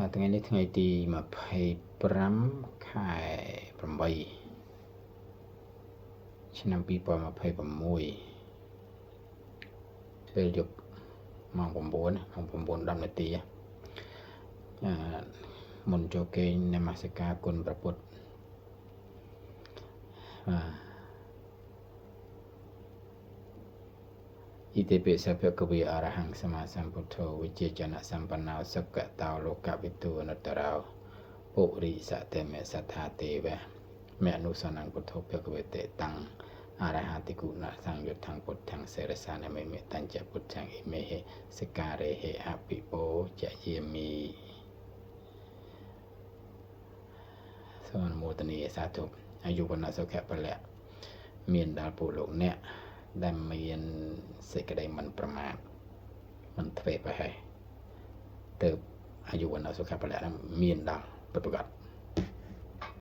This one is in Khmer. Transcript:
ថ្ងៃនេះថ្ងៃទី25ខែ8ឆ្នាំ2026ពេលយប់ម៉ោង9ម៉ោង9 10នាទីអឺមុនចូលគេងនមស្ការគុណព្រះពុទ្ធបាទឥតិពិសភគវីអរហង្គសម្មាសម្ពុទ្ធោវិជ្ជាចនសម្បណ្ណោសុគតោលោកវិទូអនុត្តរោពុរិសតេមេសត្ថាទេវៈមនុសនំពុទ្ធោភគវេតេតាំងអរហតិគុណសង្យុទ្ធੰពុទ្ធੰសេរសានមេមេតញ្ចពុទ្ធੰអិមេហេសការេហេអភិពោចយាមិសូមអនុមោទនាសាធុអាយុវណ្ណៈសុខៈពលៈមានដល់ពួកលោកអ្នកដែលមានសេចក្តីមិនប្រមាទមិនធ្វេសប្រហែសទៅអាយុវណ្ណៈសុខៈពលៈហ្នឹងមានដល់ពិតប្រាកដ។